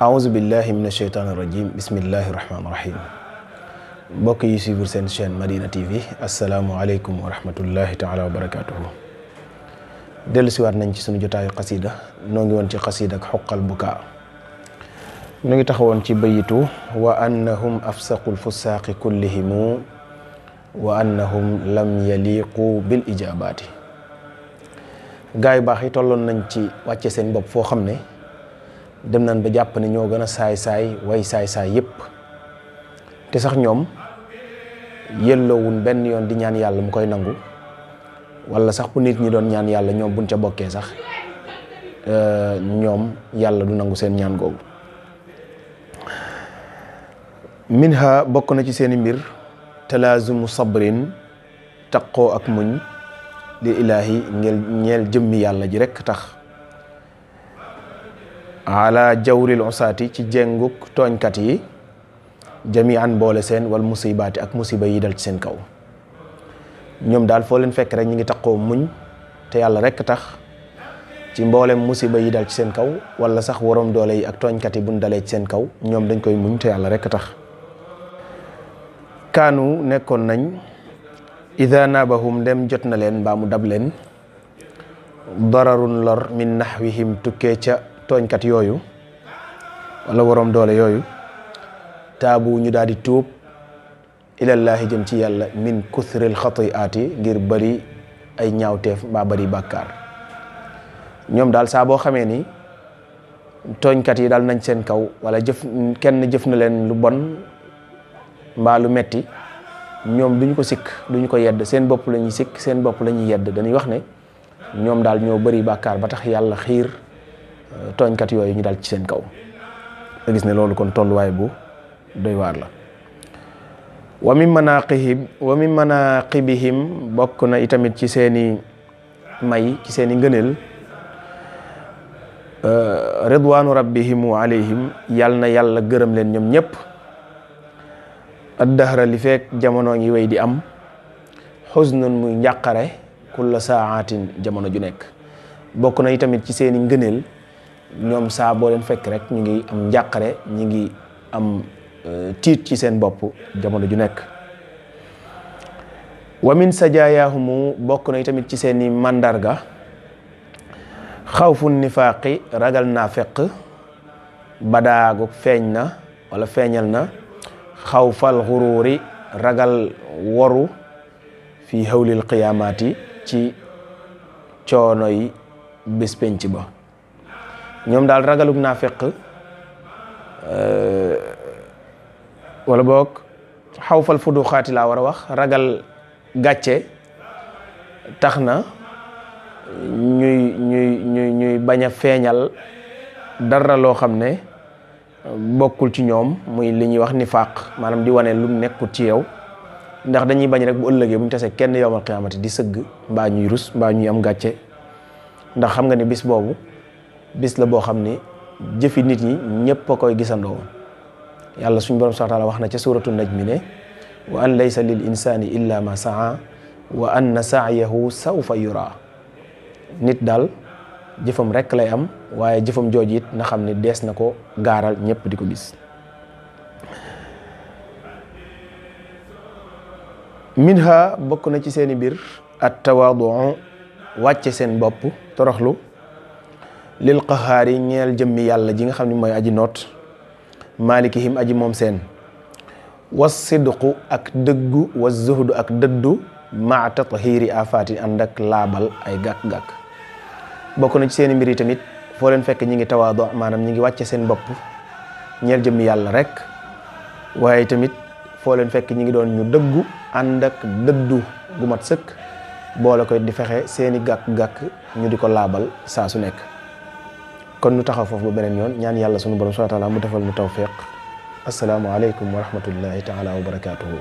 aouzu billahi min asheytaani irajim bismillahi irrahmani irrahim mbokk yi suivre seen chaîne Madina TV asalaamualeykum wa rahmatullahi taala wa barakatuhu dellu siwaat nañ ci sunu jotaayu xasida noo ngi woon ci xasida ak xuqal bukaa nu ngi taxawoon ci bayitu wa annahum afsaqul fusaaqi kullihimu wa annahum lam yaliqu bil ijabaati gaa yu baax yi tolloon nañ ci wàcce seen bopp foo xam ne dem nañ ba jàpp ne ñoo gën a saay-saay way saay-saay yépp te sax ñoom yelloowun benn yoon di ñaan yàlla mu koy nangu wala sax bu nit ñi doon ñaan yàlla ñoom buñ ca bokkee sax ñoom yàlla du nangu seen ñaan googu. minha bokk na ci seeni mbir talaazumu sabrin taqoo ak muñ li ilaahi ñeel jëmmi yàlla ji rekk tax ala jawril usaati ci jenguk tooñkat yi jami'an boole seen wal musibaati ak musiba yi dal ci seen kaw ñoom daal foo leen fekk rek ñu ngi taqoo muñ te yàlla rekk tax ci mboolem musiba yi dal ci seen kaw wala sax waroom doole yi ak tooñkat yi buñ dalee ci seen kaw ñoom dañ koy muñ te yàlla rekk tax kaanu nekkoon nañ ida naabahum dem jot na leen mbaa mu dab leen dararun lor min nahwihim tukkee ca tooñkat yooyu wala waroom doole yooyu taabu ñu daal di tuub ilallaahi jëm ci yàlla min kusril xatiaati ngir bari ay ñaawteef mbaa bari bàkkaar ñoom daal saa boo xamee ni tooñkat yi daal nañ seen kaw wala kenn jëf na leen lu bon mbaa lu metti ñoom duñ ko sikk duñ ko yedd seen bopp la ñuy sikk seen bopp la ñuy yedd dañuy wax ne ñoom daal ñoo bari bàkkaar ba tax yàlla xiir tooñkat yooyu ñu dal ci seen kaw nga gis ne loolu kon tolluwaay bu doy waar la. wa min manaqibihim bokk na itamit ci seeni may ci seeni ngëneel ridwaanu rabbihim wa alayhim yal na yàlla gërëm leen ñoom ñëpp addahra li fekk jamono ngi wéy di am xuznun muy njàqare kulla saatin jamono ju nekk bokk na itamit ci seeni ngëneel ñoom saa boo leen fekk rek ñu ngi am njàqare ñu ngi am tiit ci seen bopp jamono ju nekk. wa min sajaayahumu bokk na tamit ci seeni màndarga xawfu nifaaqi ragal naafeq badaagu feeñ na wala feeñal na xawfal xuruuri ragal woru fi hawlil qiyaamaati ci coonoy bés penc ba ñoom daal ragalug naafeq wala boog xawfal fuduxaati laa war a wax ragal gàcce tax na ñuy bañ a feeñal dara loo xam ne bokkul ci ñoom muy li ñuy wax nifaaq maanaam di wane lu nekkul ci yow ndax dañuy bañ rek bu ëllëgee bu ñu tasee kenn yowmal qiyaamati di sëgg mbaa ñuy rus mbaa ñuy am gàcce ndax xam nga ni bis boobu bis la boo xam ni jëfi nit ñi ñëpp a koy gisandoo yàlla suñu borom subhaanahu wa taala wax na ca suuratu najmi ne wa an laysa lil insaani illa ma saa wa anna sa'yahu sawfa yura nit daal jëfam rekk lay am waaye jëfam jooju it na xam ne dees na ko gaaral ñëpp di ko gis. minha bokk na ci seeni mbir at tawaadu wàcce seen bopp toroxlu lil qahaari ñeel jëmmi yàlla ji nga xam ne mooy aji noot maalikihim aji moom seen was sidqu ak dëggu was zuhdu ak dëddu maa tathiiri afaati ànd ak laabal ay gàkk-gàkk bokk na ci seeni mbir yi tamit foo leen fekk ñi ngi tawaadu maanaam ñi ngi wàcce seen bopp ñeel jëmmi yàlla rek waaye tamit foo leen fekk ñi ngi doon ñu dëggu ànd ak dëddu gu mat sëkk boole koy di fexe seeni gàkk-gàkk ñu di ko laabal saa su nekk. kon nu taxaw foofu ba beneen yoon ñaan yàlla sunu borom subhanahu wa taala mu defal nu tawfiq assalaamu aleykum wa rahmatullahi taala wa barakatuhu